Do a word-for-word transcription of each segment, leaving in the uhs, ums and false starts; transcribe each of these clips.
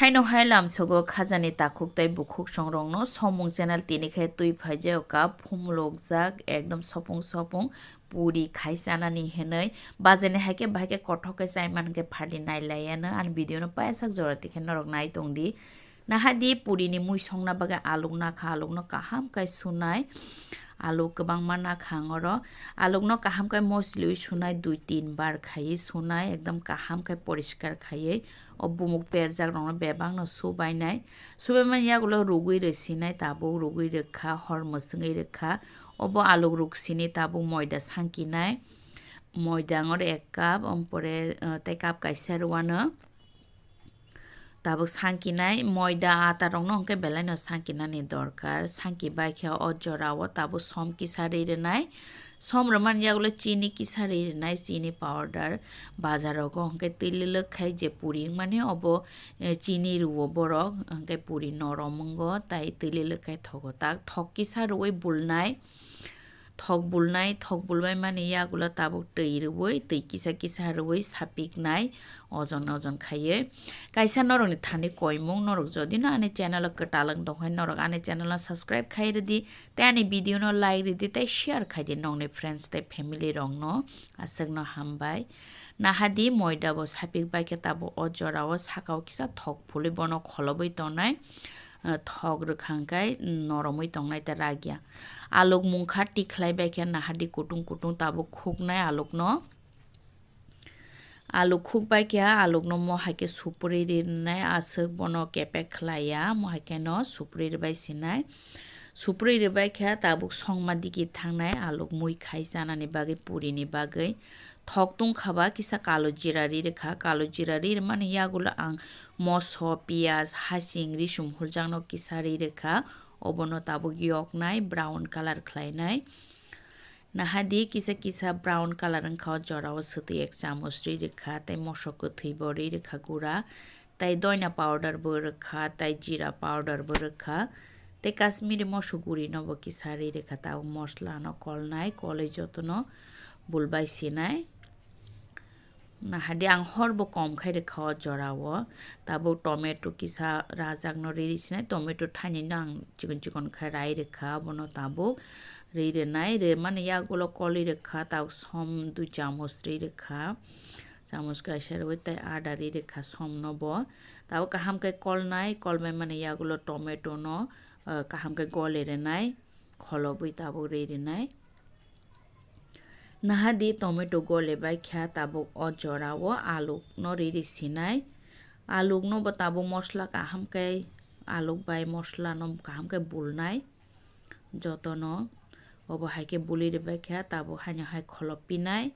Aino hai lamsogo khajani takhuk tei bukhuk songrokno somung channel tini khe twi phaijak kha phumulokjak ekdom sopung sopung puri khai chanani hinwi. Bajani hai khe bahai khe kothok khe chaiman khe phardi nailaiano ani video no payasak jora tikhe norok nai tongdi. Nahadi puri ni mui songna bagwi aluk nakha, aluk no kaham khe sunai. Aluk kwbangma nakha ang oro. Aluk no kaham khe mosliwi sunai, dui tin bar khaiwi sunai, ekdom kaham khe poriskar khaiwi. O bumuk perjak rokno bebak no subainai. Subaimani yagulo rugwi rwsinai, tabuk rugwi rwkha, hor mwswngwi rwkha. Obo aluk ruksini tabuk moida sangkinai. Moida ang oro ek cup, ompore, eh, tei cup kaisa rwano. Tabuk sangkinai, moida ata rokno hwnkhe belai no sangkinani dorkar. Sangki bai khe o jora o tabuk som kisa ri rwnai. Som rwmani yagulo chini kisa ri rwnai, chini powder. Bazar rogo hwnkhe twi lwlwk khai je puri wngmani obo, eh, chini rwo borok, hwnkhe puri norom wngo, tai twi lwlwk khai thogo tak. Thok kisa rwui bulnai. Thok bulnai, thok bulbai mani yagulo tabuk twi rwui, twi kisa kisa rwui sapiknai, ojon ojon khaiwi. Kaisa norokni thani koimung, norok jodi no ani channel o kwtal wng tongkha, norok ani channel no subscribe khai rwdi, tei ani video no like rwdi, tei share khaidi nokni friends tei family rokno. Aswkno hambai. Nahadi moida bo sapik bai khe tabuk o jora o saka o kisa thok phulwi bono kholobwi tongnai. Eh, thok rwkhang khe noromwi tongnai tei ragya. Aluk mungkha tikhlai bai khe nahadi kutung kutung tabuk khuknai alukno. Aluk khuk bai khe alukno mo hai khe supri rinai aswk bono kepek khlaiya, mo hai khe no supri rwbai sinai. Supri rwbai khe tabuk songma digi thangnai aluk mui khai chanani bagwi, purini bagwi. Thok tungkha ba kisa kalo jira ri rwkha, kalo jira ri rwmani yagulo ang moso, piyaj, hasing, risum huljakno kisa ri rwkha, obono tabuk yoknai, brown colour khlainai. Nahadi kisa kisa brown colour wngkha o jora o swtwi ek chamoch ri rwkha, tei moso kwthwi bo ri rwkha gura. Tei doina powder bo rwkha, tei jira powder bo rwkha, tei Kashmiri moso guri no bo kisa ri rwkha, tabuk mosla no kolnai, kolwi jotono bulbai sinai. Nahadi ang hor bo kom khai rwkha o jora o, tabuk tomato kisa rajak no ri ri sinai, tomato thaini no ang chikon chikon khai rai rwkha, bono tabuk ri rwnai, rwmani yagulo kolwi rwkha, tabuk som dui chamoch ri rwkha. Chamoch kaisa rwui tei ada ri rwkha som no bo. Tabuk kaham khe kolnai, kolbai mani yagulo tomato no, eh, kaham khe goli rwnai, kholobwi tabuk ri rwnai. Nahadi tomato goli bai kha tabuk o jora o aluk no ri ri sinai. Aluk no bo tabuk mosla kaham khe aluk bai mosla no kaham khe bulnai jotono. Obo hai khe buli ri bai kha tabuk haino hai kholop pinai.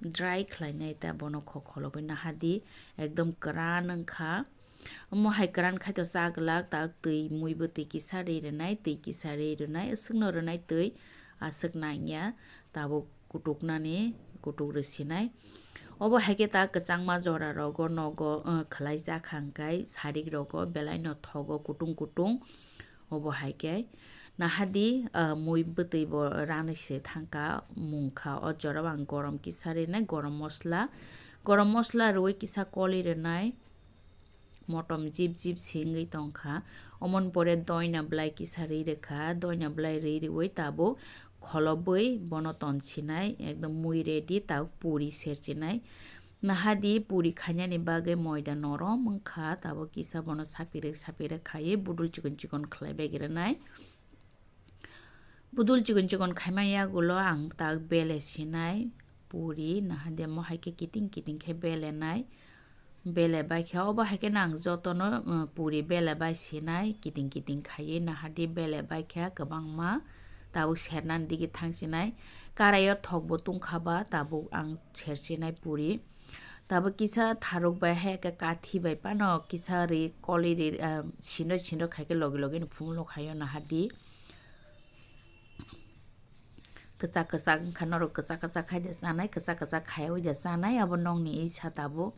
Dry khlainai ta bono kho kholobwi nahadi ekdom kwran wngkha. Omo hai kwran khai to cha glak, ta twi mui bo twi kisa ri rwnai, twi kisa ri rwnai, aswkno rwnai twi aswk nangya, tabuk kutuknani kutuk rwsinai. Obo hai khe ta kwchangma jora rogo nogo, eh, khlai jak hang kai sarik rogo belai no thogo kutung kutung. Obo hai khe nahadi, ah, mui bwtwi bo ranwi se thangkha, mungkha o jora o ang gorom kisa rinai, gorom mosla, gorom mosla rwui kisa koli rwnai, motom jip jip singwi tongkha. Omoni pore doina bwlai kisa ri rwkha, doina bwlai ri rwui tabuk kholobwi bono tonsinai, ekdom mui ready, tabuk puri sersinai. Nahadi puri khainani bagwi moida norom wngkha, tabuk kisa bono sapirwk sapirwk khaiwi budul chikon chikon khlai bai rwnai. Budul chikon chikon khaima yagulo ang tak bele sinai puri, nahadi mo hai khe kiting kiting khe bele nai. Bele bai khe obo hai khe nang jotono, uh, puri bele bai sinai kiting kiting khaiwi nahadi bele bai khe kwbangma tabuk sernani digi thang sinai. Karai o thok bo tungkha ba tabuk ang sersinai puri. Tabuk kisa tharuk bai hai khe kathi bai phano kisa ri koli ri, ah, sindok sindok khai khe logi logi no phumulok khai o nahadi. Kwchak kwchak wngkha norok kwchak kwchak khai de chanai, kwchak kwchak khaiwi de chanai, abo nokni isa tabuk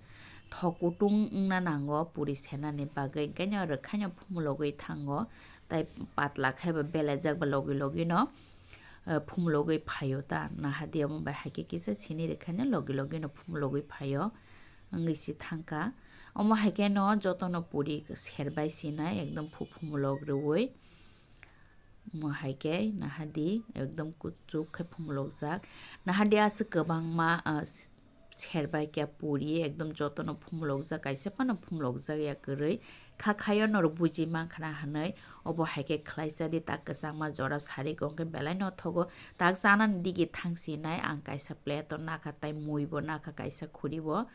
thok kutung wngna nango puri senani bagwi, hwnkhe no rwkhaino phumulogwi thango, tai patla khai ba belajak ba logi logi no. Eh, phumulogwi phaio ta, nahadi omo bai hai khe kisa sini rwkhaino logi logi no phumulogwi phaio, wngwi si thangkha. Omo hai khe no jotono puri serbai sinai ekdom phu phumulok rwui. Omo hai khe nahadi ekdom kuchuk khe phumulokjak. Nahadi aswk kwbangma, ah, s-, serbai khe puri ekdom jotono phumulokjak, kaisa phano phumulokjak ya kwrwi. Kha khayo norok buji mankha na hwnwi obo hai khe khlaisa di, tak kwchangma jora sari kong khe belai no thogo. Tak chanani digi thang sinai ang kaisa plate o nakha, tai mui bo nakha kaisa khuri bo.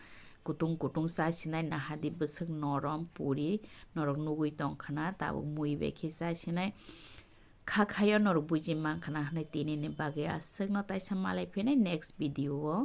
Kutung kutung cha sinai nahadi bwswk norom puri norok nugui tong khna, tabuk mui bai khe cha sinai. Kha khayo norok buji mankha na hwnwi tini ni bagwi aswk no taisa malai phinai next video o.